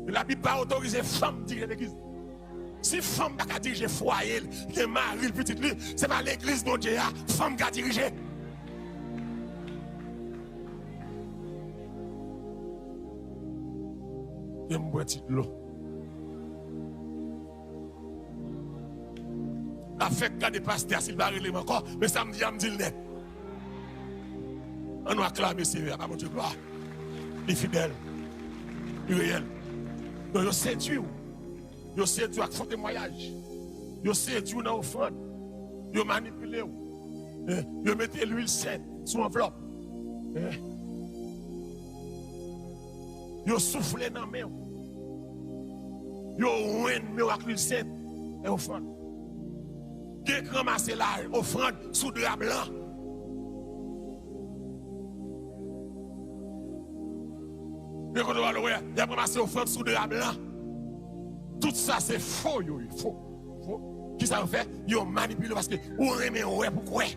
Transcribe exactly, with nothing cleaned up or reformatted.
Labib pa otorize fanm dirije legliz. Si fanm pa ka dirije fwaye l, gen mari l, pitit li, se pa legliz Bondye a fanm ka dirije. Gen m bwè ti dlo. N ap fèk gade pastè a si l pa rele m ankò, men sa m di a, m di l nèt. Ann nou aklame Seyè a, ba Bondye glwa. Li fidèl. Li reyèl. Non, yo sedwi w. Yo sedwi w ak fo temwayaj. Yo sedwi w nan ofrann. Yo manipile w. Eh, yo mete lwil sent sou anvlòp. Eh. Yo soufle nan men w. Yo wennmen w ak lwil sent e ofrann. Gen k ranmase la ofrann sou dra blan. Gen kote w al wè, y ap ranmase ofrann sou dra blan. Tout sa se fo yo ye, fo. Fo. Kisa yo fè? Yo manipile w paske ou renmen wè pou kwè.